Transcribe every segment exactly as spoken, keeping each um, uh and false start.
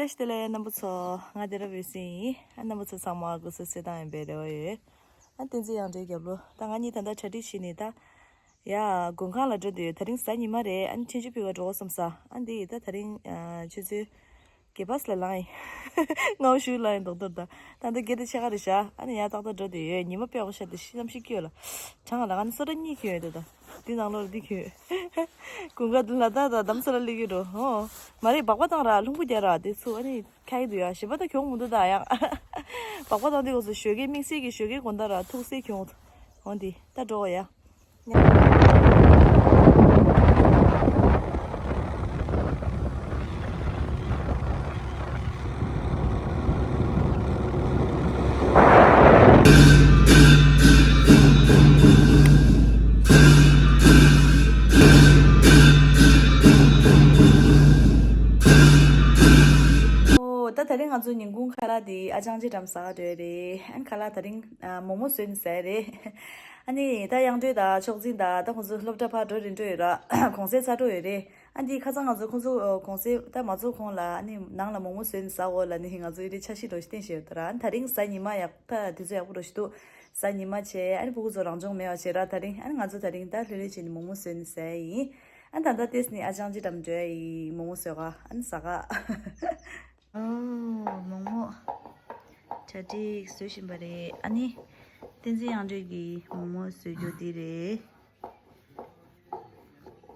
བཀྲ་ཤིས་བདེ་ལེགས་རྣམ་པ་ཚོ། ང་དེ་ར་བའི་སིན་ཡིན། ཨ་རྣམ་པ་ཚོ་ཚང་མ་སྐུ་གཟུགས་གསལ་ཐང་ཡིན་པའི་རེ་བ་ཡོད། ཨ་བསྟན་འཛིན་དབྱངས་སྒྲོན་རྒྱབ་ལོ། ད་ང་གཉིས་ད་ལྟ་གྲ་སྒྲིག་བྱས་ནས་ད། ཡ། དགུན་ཁང་ལ་འགྲོ་འདོད་ཡོད། དེ་རིང་གཟའ་ཉི་མ་རེད། ཨ་ནི་ཆུང་ཆུང་ཕུད་ག་འགྲོ་དགོས་བསམ་ས། ཨ་འདི་ཡིས་ད་དེ་རིང་ཨ་ཆུ་ཚོད་བརྒྱད་པ་ཙམ་ལ་ལངས་ཡིན། སྔ་པོ་ཞིག་ལངས་ཡིན་མདོག་མདོག་ད། ད་ལྟ་བརྒྱད་དང་ཕྱེད་ཀ་རེད་ཤག་ཨ་ནི་ཡ་ཏག་ཏག་འགྲོ་འདོད་ཡོད། ཉི་མ་དཔེ་ཡག་པོ་ཤར་ཏེ་ཤི་གནམ་གཤིས་སྐྱིད་ལ། གྲང་ལ་ང་ནི་སོ་ཊ་གཉིས་གྱོན་ཡོད་ད། འདི་ནང་ལོགས་འདི་གྱོན། དགུན་ཁ་ལ་ད་ད་དམ་ས་ལ་སླེབས་ཀྱི་འགྲོ། ཨོ། མ་རེད། སྦག་སྦག་བཏང་ར། རླུང་བུ་རྒྱག་ར་དེ་ཚུ་ཨ་ནི་ཁ་ཡི་འདུག་ཡ། ཞེ་པོ་ད་གྱོང་མི་འདུག་ད་ཡང་། སྦག་སྦག་བཏང་དུས་སྐབས་སུ་ཞོགས་ཀས་དམིགས་བསལ་གྱི་ཞོགས་ཀས་དགོང་དག་ར་ཐུག་སེ་གྱོང་། འོ་འདི་ད་འགྲོ་ཡ། ཨོ། ད་དེ་རིང་ང་ཚོ་ཉིན་གུང་ཁ་ལག་དེ་ཨ་ཅང་ཅི་འགྲམ་ཟ་ག་འགྲོ་ཡ་རེད། ཨ་ནི་ཁ་ལག་དེ་རིང་ཨ་མོག་མོག་བཟོས་ནས་ཟ་ཡ་རེད། ཨ་ནི་ད་དབྱངས་སྒྲོན་དང་ཕྱོགས་འཛིན་དང་ད་ཁོང་ཚོ་སློབ་གྲྭ་ཕར་འགྲོ་རན་འགྲོ་ཡོད་ར། གུང་སེང་ཚར་འགྲོ་ཡོད་རེད། ཨ་འདི་ཁ་སང་ང་ཚོ་ཁོང་ཚོ་གུང་སེང་ད་མ་རྫོགས་གོང་ལ་ཨ་ནི་ནང་ལ་མོག་མོག་བཟོས་ནས་ཟ་འོ་ལབ་ནི་ང་ཚོ་ཨི་རེ་འཆར་གཞི་འདྲ་བོ་ཞིག་བཏིང་བཞག་ཡོད་ད་ར། ཨ་ནི་ད་རིང་གཟའ་ཉི་མ་ཡག་ད་དུས་ཚོད་ཡག་པོ་འདྲ་བོ་ཞིག་འདུག་གཟའ་ཉི་མ་བྱས། ཨ་ནི་ཕྲུ་གུ་ཚོ་རང་སྦྱོང་མེད་པ་བྱས་ར། ད་རིང་ཨ་ནི་ང་ཚོ་ད་རིང་ད་ལྷོད་ལྷོད་བྱས་ནས་མོག་མོག་བཟོས་ནས་ཟ་ཡ་ཡིན། ཨ་ནི་ད་ལྟ་ཏེས་ནི་ཨ་ཅང་ཅི་འགྲམ་འགྲོ་ཡ་ཡིན། མོག་མོག་བཟོས་ག་ཨ་ནི་ཟ་ག་ཨོ། མོག་མོག་གྲ་སྒྲིག་བཟོ་བཞིན་པ་རེད། ཨ་ནི་བསྟན་འཛིན་དབྱངས་སྒྲོན་གྱིས་མོག་མོག་བཟོ་རྒྱུ་འདི་རེད།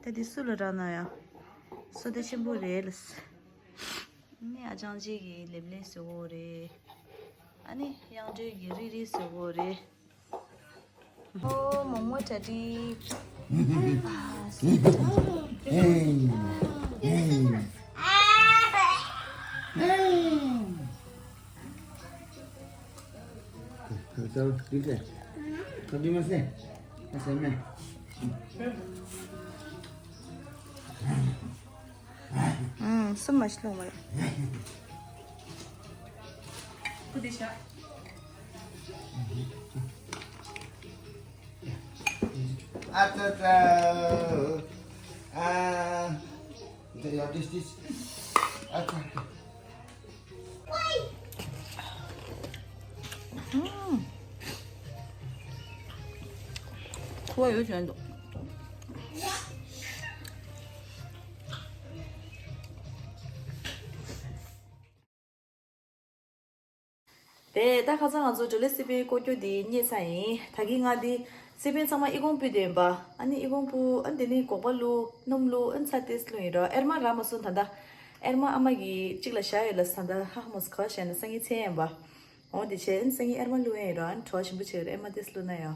ད་འདི་སུ་ལ་རག་ན་ཡ། བསོད་བདེ་ཆེན་པོ་རེད་ལ། ཨ་ནི་ཨ་ཅང་ཅི་གིས་ལེབ་ལེབ་བཟོ་གོ་རེད། ཨ་ནི་དབྱངས་སྒྲོན་གྱིས་རིལ་རིལ་བཟོ་གོ་རེད། ཨོ། མོག་མོག་གྲ་སྒྲིག་ཨུམ། སུ་མ་ཤི་ལོང་བ་ཡ། ཁུ་དེ་ཤ། ཨ་ཙ་ཙ། ཨ། འདི་ཡ་ཏིས་ཏིས། ཨ་ཙ། ཨུམ། ཁུ་བ་ཡོད་བྱས་འདུག་དེ་ད་ཁ་སང་ང་ཚོ་འབྲས་ལོའི་སི་པན་བསྐོར་རྒྱུ་དེ་རྙེད་ཚར་ཡིན། ད་གིན་ང་འདི་སི་པན་ཚང་མ་ཨི་ཁུང་ཕུད་དེ་ཡིན་པ། ཨ་ནི་ཨི་ཁུང་ཕུད། ཨ་ནི་དེ་ནི་སྒོག་པ་བླུགས། སྣུམ་བླུགས། ཨ་ནི་ཚྭ་ཏོག་ཙམ་བླུགས་ཡིན་རོ། ཨེར་མ་རག་མ་སོང་། ད་ལྟ་ཨེར་མ་ཨ་མ་གིས་གཅིག་ལ་བཞག་ཡོད་ལ། ས་ད་ཧ་མོ་སི་ག་བཞག་ན་སང་ཉིན་མཚན་ཡིན་པ། འོ་དེ་བྱས་ཨ་ནི་སང་ཉིན་ཨེར་མ་བླུགས་ཡིན་རོ། ཨ་ནི་བྲོ་བ་ཞིམ་པོ་བྱེད་ཀྱི་རེད། ཨེར་མ་ཏོག་ཙམ་བླུགས་ན་ཡང་།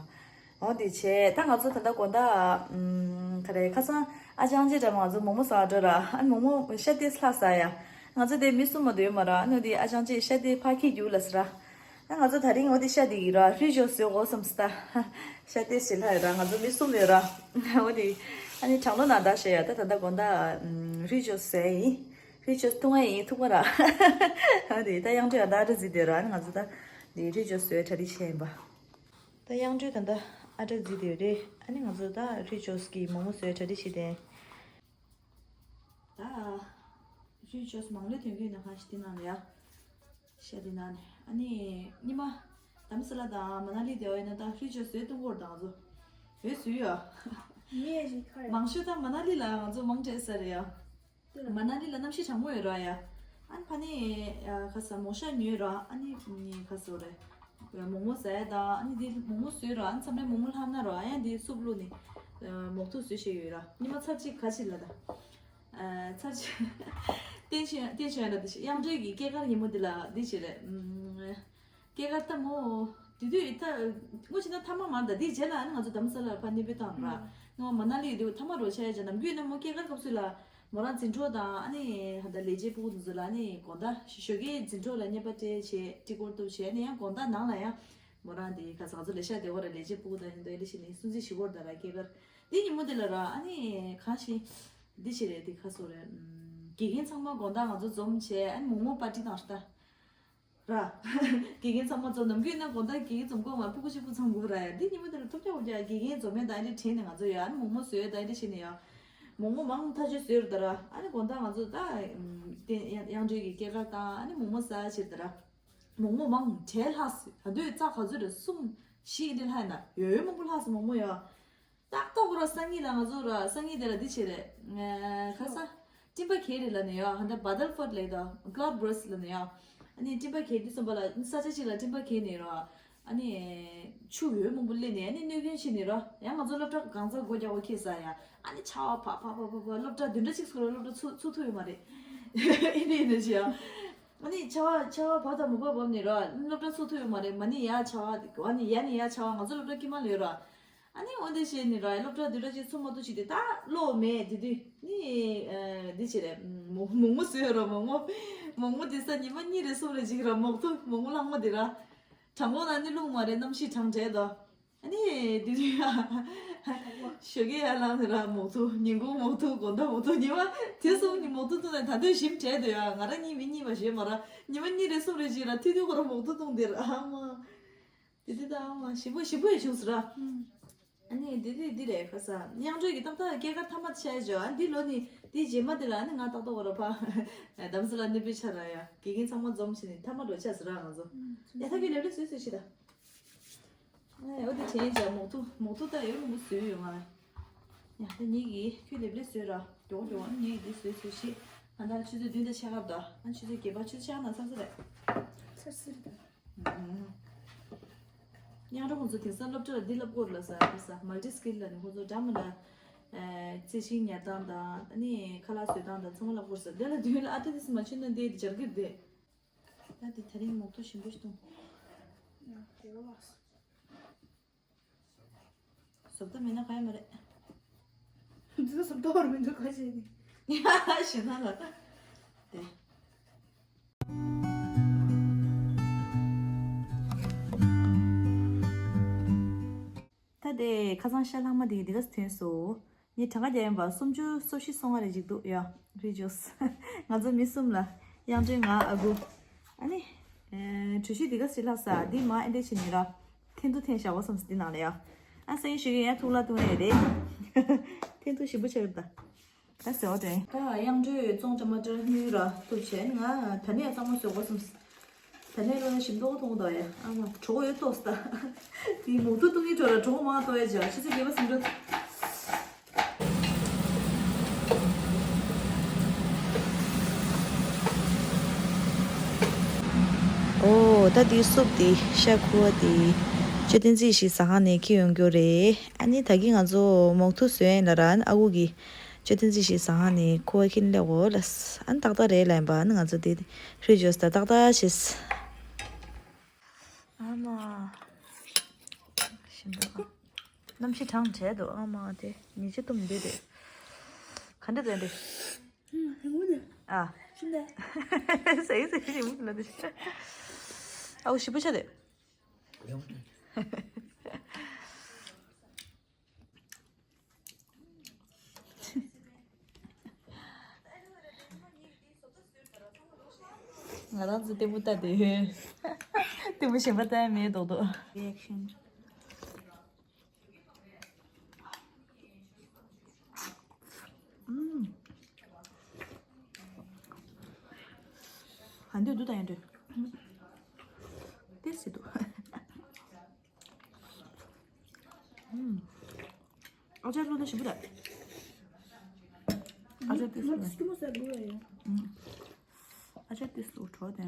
འོ་དེ་བྱས་ད་ང་ཚོ་ད་ལྟ་དགོང་དག་ཨམ། ག་རེ། ཁ་སང་ཨ་ཅང་ཅི་འདྲ་མ་ང་ཚོ་མོག་མོག་ཟ་འགྲོ་ར། ཨ་མོག་མོག་ཤ་ཏོག་ཙམ་ལྷག་ཟ་ཡ། ང་ཚོ་དེ་མི་གསུམ་མ་གཏོགས་ཡོད་མ་ར། ཨ་ནི་དེ་ཨ་ཅང་ཅི་ཤ་དེ་ཕར་འཁྱེར་རྒྱུགས་ལ་ཟེར་ར། ཨ་ང་ཚོ་ད་རིང་འོ་དེ་ཤ་དེ་ཡིན་ར། ཧྲུལ་ཇོས་ཟོས་དགོས་བསམ་སྟ། ཤ་ཏོག་ཙམ་ལྷག་ཡོད་ར། ང་ཚོ་མི་གསུམ་ཡོད་ར། འོ་དེ་ཨ་ནི་གྲང་ལོ་ན་ད་ཤ་ཡ། ད་ད་ལྟ་དགོང་དག་ཨམ། ཧྲུལ་ཇོས་ཟས་ཡིན། ཧྲུལ་ཇོས་འཐུང་ང་ཡིན། ཐུག་པ་ར། ཨ་དེ་ད་དབྱངས་སྒྲོན་ཡང་ད་ཨ་འདྲ་ཟིག་དེ་ར། ཨ་ནི་ང་ཚོ་ད་དེ་ཧྲུལ་ཇོས་ཟོས་གྲ་སྒྲིག་བྱས་ཡིན་པ། ད་དབྱངས་སྒྲོན་ད་ལྟ་ཨ་འདྲ་བརྫིས་བསྡད་ཡོད་རེད། ཨ་ནི་ང་ཚོ་ད་ཧྲུལ་ཇོས་ཀྱི་མོག་མོག་བཟོས་གྲ་སྒྲིག་བྱེད་དེ། ད་ཧྲུལ་ཇོས་མང་ལོས་ཐོན་གྱི་ཡོད་ན་ཁ་ཤས་དེ་ནང་ལ་ཡ། ཤ་དེ་ནང་ནས། ཨ་ནི་ཉི་མ་དྷ་རམ་ས་ལ་དང་མ་ན་ལི་དེ་བ་ཡིན་ན་ད་ཧྲུལ་ཇོས་བཟོས་བཏུང་གི་ཡོད་རེད། ད་ང་ཚོ་བཟོས་བཟོས་ཡོད། མང་ཤོས་ད་མ་ན་ལི་ལ་ང་ཚོ་མང་དྲགས་ས་རེད་ཡ། མ་ན་ལི་ལ་གནམ་གཤིས་གྲང་མོ་ཡོད་ར་ཡ། ཨ་ནི་ཕ་ནི་ཁ་ས་མོག་ཤ་ཉོས་ར། ཨ་ནི་ཁ་སོ་རེ། མོག་མོག་ཟ་ཡ་ད། ཨ་ནི་འདི་མོག་མོག་བཟོས་ར། ཨ་ནི་མཚམས་རེ་མོག་མོག་ལྷག་ན་ར། ཨ་ཡ་འདི་སུབ་བླུགས་ནི་མོག་ཐུག་བཟོས་བྱས་ཡོད་ར། ཉི་མ་ཚར་གཅིག་ག་ཕྱིན་ལ་ད། ཚར་གཅིག་བསྟན་ཆོས་བསྟན་ཆོས་ཡ་ལ་འདི་བྱས། དབྱངས་སྒྲོན་གྱི་སྐྱེས་སྐར་ཉིན་མོ་འདི་ལ་འདི་བྱས་རེད། སྐྱེས་སྐར་ལྟ་མོ། དེ་དུས་ད་སྔོན་ཆད་ན་ཐ་མ་མར་ད་དེའི་རྗེས་ལ་ཨ་ནི་ང་ཚོ་དྷ་རམ་ས་ལར་ཕར་གནས་སྤོས་བཏང་ར། ཨང་། སྔོན་མ་ན་ལི་ཡོད་དུས་ཐ་མ་རོགས་ཆ་ཡ་ཅག་ནམ་རྒྱུན་ན་མོ་སྐྱེས་སྐར་སྐབས་སུ་ལ་མོ་རང་འཛིན་གྲོགས་དང་ཨ་ནི་ད་ལས་བྱེད་ཕྲུ་གུ་དེ་ཚོ་ལ་ཨ་ནི་དགོང་དག་ཞོགས་ཀའི་འཛིན་གྲོགས་ལ་བརྙན་པར་སྤྲད་བྱས་ཊི་ཀོར་གཏུབ་བྱས། ཨ་ནི་ཡང་དགོང་དག་ནང་ལ་ཡང་མོ་རང་དེ་ག་ས་ང་ཚོ་ལས་ཤག་དེ་བོ་ར་ལས་བྱེད་ཕྲུ་གུ་དང་ཡིན་དུས་ཨེ་ལི་ཤི་ནི་སྲུང་བརྩི་ཞུ་གོ་ར་ད་ར། སྐྱེས་སྐར་དེ་ཉིན་མོ་དེ་ལ་ར་ཨ་ནི་གང་ཞིག་འདི་ཞིག་རེད། དེ་ག་སོ་རེད། དགེ་རྒན་ཚང་མ་དགོང་དག་ང་ཚོ་འཛོམས་བྱས་ཨ་ནི་མོག་མོག་པར་ཊི་བཏང་ཤག་ད། ར། དགེ་རྒན་ཚང་མ་ཚོ་ནམ་རྒྱུན་ན་དགོང་དག་དགེ་རྒན་འཛོམས་གོ་མ་ཕྲུ་གུ་གཅིག་པུ་ཚང་དགོས་ར་ཡ། འདི་ཉིན་མོ་དེ་ལ་ཐུབ་ཆ་འོ་རྒྱ་དགེ་རྒན་འཛོམས་ཡ་ད་འདི་དྲན་ནས་ང་ཚོ་ཡ་ཨ་ནི་མོག་མོག་བཟོས་ཡ་ད་འདི་བྱས་ནས་ཡ། མོག་མོག་མང་ཐག་ཆོད་བཟོས་རེད་ད་ར། ཨ་ནི་དགོང་དག་ང་ཚོ་ད་དེ་དབྱངས་སྒྲོལ་གྱི་སྐྱེས་སྐར་དང་ཨ་ནི་མོག་མོག་ཟ་བྱེད་ད་ར། མོག་མོག་མང་གྲས་ལྷག་སོང་། ད་དུང་རྩ་ག་ཚོད་རེད། གསུམ་བཞི་དེ་ལྷག་ཡིན་ན་ཡོད་ཡོད་མང་པོ་ལྷག་སོང་མོག་མོག་ཡོད། ཏག་ཏག་གོ་ར་སང་ཉིན་ལ་ང་ཚོ་ར་སང་ཉིན་དེ་ལ་འདི་བྱེད་རེད། ཁ་ས་སྤྲིན་པ་གས་རེད་ལ་ནི་ཡོད། ཧ་ད་བ་དལ་ཕོར་ལས་ད་ཀླའུ་བར་སི་ལ་ནི་ཡོད། ཨ་ནི་སྤྲིན་པ་གས་འདི་སོང་པ་ལ་ས་ཆ་ཅིག་ལ་སྤྲིན་པ་གས་ནི་ར། ཨ་ནི་ཆུ་འོད་མང་པོ་སླེབས་ནས་ཨ་ནི་གནོད་སྐྱོན་བྱས་ནི་ར། ཡང་ང་ཚོ་སློབ་གྲྭ་གང་ཚ་སྒོ་རྒྱག་པ་ཁེལ་ས་ཡ། ཨ་ནི་ཆར་པ་ཕ་ཕ་ཕ་ཕ་ཕ་སློབ་གྲྭ་བདུན་ཕྲག་གཅིག་ཚུགས་ར་སློབ་གྲྭ་ཚུགས་ཚུགས་ཐུབ་ཡོད་མ་རེད། ཨེ་འདི་ཡིན་ནི་ཞིག་ཡ། ཨ་ནི་ཆར་པ་ཆར་པ་བབས་དང་མ་བབས་བབས་ནི་ར་སློབ་གྲྭ་ཚུགས་ཐུབ་ཡོད་མ་རེད། མ་ནི་ཡ་ཆར་པ་ཨ་ནི་ཡ་ནི་ཡ་ཆར་པ་ང་ཚོ་སློབ་གྲྭ་དཀྱིལ་མ་ལ་ཡོད་ར། ཨ་ནི་འོ་འདི་བྱས་ནི་ར་སློབ་གྲྭ་བདུན་ཕྲག་གཅིག་ཚུགས་མ་ཐུབ་ཞིག་དེ་ད་གློག་མེད་དེ་དུས་ནི་འདི་བྱས་རེད། མོག་མོག་མོག་བཟོས་ཡོད་ར་མོག་མོག་མོག་མོག་དེ་ས་ཉི་མ་གཉིས་རེ་གསུམ་རེ་ཅིག་ར་མོག་ཐུག་མོག་མོག་ལྷག་མོ་དེ་ར། གྲང་གོང་ན་ནི་རླུང་མ་རེད། གནམ་གཤིས་གྲང་དྲགས་དོ། ཨ་ནི་དེ་དུས་ཞོགས་ཀས་ཡར་ལངས་ནས་ར་མོག་ཐུག་ཉིན་གུང་མོག་ཐུག་དགོང་དག་མོག་ཐུག་ཉི་མ་དེ་གསུམ་ནི་མོག་ཐུག་བཏུང་ནས་ད་དུང་ཞིམ་དྲགས་དོ་ཡ། ང་རང་གཉིས་མི་གཉིས་པ་ཞེས་མ་ར་ཉི་མ་གཉིས་རེ་གསུམ་རེ་ཅིག་ར་ཐུག་དུས་ཁོ་ར་མོག་ཐུག་བཏུང་དེ་ར་ཨ་མ། དེ་དུས་ད་ཨ་མ་ཞིམ་པོ་ཞིམ་པོ་ཡི་བྱུང་སོང་ར། ཨ་ནི་འདི་འདི་འདི་རེད་ཁ་ས། དབྱངས་སྒྲོལ་གྱི་ཏག་ཏག་སྐྱེས་སྐར་མཐའ་མ་ཆགས་ཡོད། ཨ་འདི་ལོ་ནི་འདི་རྗེས་མ་དེ་ལ་ཨ་ནི་ང་ཏག་ཏག་བ་ར་ཕ་དམ་སི་ལ་ནི་པི་ཆ་ར་ཡ་དགེ་རྒན་ཚང་མ་འཛོམས་བྱས་ནི་མཐའ་མ་འགྲོ་ཆགས་སོང་ར་ང་ཚོ། ཡ་ད་ཁྱོད་ལེབ་ལེབ་བཟོས་བཟོས་ཤི་ད། ཨ་འོ་དེ་བྱས་ཡིན་ཅག་མོག་ཐུག་མོག་ཐུག་ད་ཡོད་མོ་བཟོས་ཡོད་ང་། ཡ་ད་ཉིད་ཀྱིས་ཁྱོད་ལེབ་ལེབ་བཟོས་ར་མགྱོགས་མགྱོགས་ཨ་ཉིད་ཀྱིས་འདི་བཟོས་བཟོས་ཤི། ཨ་ད་ཆུ་ཚོད་བདུན་དང་ཕྱེད་ཀ་ད་ཨ་ཆུ་ཚོད་བརྒྱད་པ་ཆུ་ཚོད་ཕྱེད་ཀ་ན་ཚར་ཚར་རེད། ཚར་ཚར་རེད་ད། དབྱངས་སྒྲོལ་ཁོང་ཚོ་དེང་སང་སློབ་གྲྭ་ལ་འདི་བསླབ་དགོས་རེད་ལ་ས་ས་མལ་ཏི་སི་ཀིལ་ལ་ནི་ཁོང་ཚོ་འདྲ་མི་འདྲ། རྩི་ཤིང་ཉར་སྟངས་དང་ཨ་ནི་ཁ་ལག་བཟོ་སྟངས་དང་ཚང་མ་བསླབ་དགོས་རེད་ས། དེ་ལ་དུས་ལ་ཨ་ཏི་དིས་མ་བྱུང་ན་འདི་སྦྱར་གི་བསྡད། ད་དེ་དེ་རིང་མོག་ཐུག་ཞིམ་པོ་ཞིག་བཏུང་། ཡང་དེ་ག་ལགས། བཟོ་ལྟ་མེད་ན་ག་ཡ་མ་རེད། འདི་ཚོ་བཟོ་ལྟ་བར་མི་འདུག་ག་བྱས་ནས། ཞེ་ན་ལ། དེ། ད་དེ་ཁ་སང་ཤ་ལྷག་མ་དེ་གི་འདི་ག་ཐོན་སོང་། ངས་གྲངས་ཀ་རྒྱག་ཡིན་པ་སུམ་ཅུ་སོ་བཞི་སོ་ལྔ་རེ་ཅིག་འདུག་ཡ། རི་ཇོས། ང་ཚོ་མི་གསུམ་ལ། དབྱངས་སྒྲོལ་ང་ཨ་ཁུ། ཨ་ནི། གྲུ་བཞི་འདི་ག་ཞིག་ལྷག་ས་འདི་མ་ཨེ་འདྲས་བྱས་ནས་ར། འཐེན་ཐུག་འཐེན་བཞག་པ་བསམ་སོང་འདི་ནང་ལ་ཡ། ཨ་སང་ཉིན་ཞུ་གི་ཡ་ཐུག་ལ་ཐུག་ནས་རེད། འཐེན་ཐུག་ཞིམ་པོ་ཆགས་ཀྱི་ད། ད་ཟེར་བ་དྲན། ད་དབྱངས་སྒྲོལ་བཙོང་ཊ་མ་ཊར་སྣུན་ར་ཐུབ་བྱས་ང་ད་ནས་གཙང་མ་བཟོ་དགོས་བསམ། ད་ནས་རོ་ན་ཞིམ་མདོག་མཐོང་གི་འདུག་ཡ། ཨ་མ་གྲོགས་ཡོད་ཏོག་ས། དེ་མོག་ཐུག་བཏུང་གི་འགྲོ་ར་གྲོགས་མང་ཏོག་ཡ་ཅག་ཆུ་ཚོད་བརྒྱད་པ་ཟིན་འགྲོ། ཨོ་ད་དེ་སུབ་དེ་ཤ་ཁུ་བ་དེ་མཆོད་རྟེན་རྩིས་ཤིག་ཟ་ཁང་ནས་ཁྱེར་ཡོང་རྒྱུ་རེད། ཨ་ནི་ད་གིན་ང་ཚོ་མོག་ཐུག་བཟོས་ཡིན་ལ་ར་ཨ་ཁུ་གི་མཆོད་རྟེན་རྩིས་ཤིག་ཟ་ཁང་ནས་ཁུ་བ་ཁྱེར་སླེབས་འོ་ལ། ཨ་ནི་ཏག་ཏག་རེད་ལ་ཡིན་པ་ཨ་ནི་ང་ཚོ་དེ་རི་ཇོས་ད་ཏག་ཏག་བྱས། ཨ་མ། ཞིམ་པ། གནམ་གཤིས་གྲང་བྲལ་འདུག་ཨ་མ་དེ་ཉི་ཆ་གཏུམ་འདི་རེད། ག་འདྲ་འདྲ་འདྲ། ཨ། ཞིམ་པ། ཟེར་ཟེར་ཞིམ་པོ་ལ་འདི། ཨའུ་ཞིམ་པོ་ཆ་རེད། ང་རང་ཚོ་ལྟད་མོ་ལྟ་དེ། ལྟད་མོ་གཞན་པ་ལྟ་ཡ་མེད་མདོག་མདོག་རི་ཨེག་ཤན། ཨུམ། ཧན་དེ་འདུག་ད་ཡན་དུ། ཏེ་སི་འདུག་ཨུམ། ཨ་ཅག་བླུགས་ན་ཞིམ་པོ་རེད། ཨ་ཅག་ཏེ་སི་བླུགས་ན། ཨུམ། ཨ་ཅག་ཏེ་སི་བླུགས་དྲོ་དེ།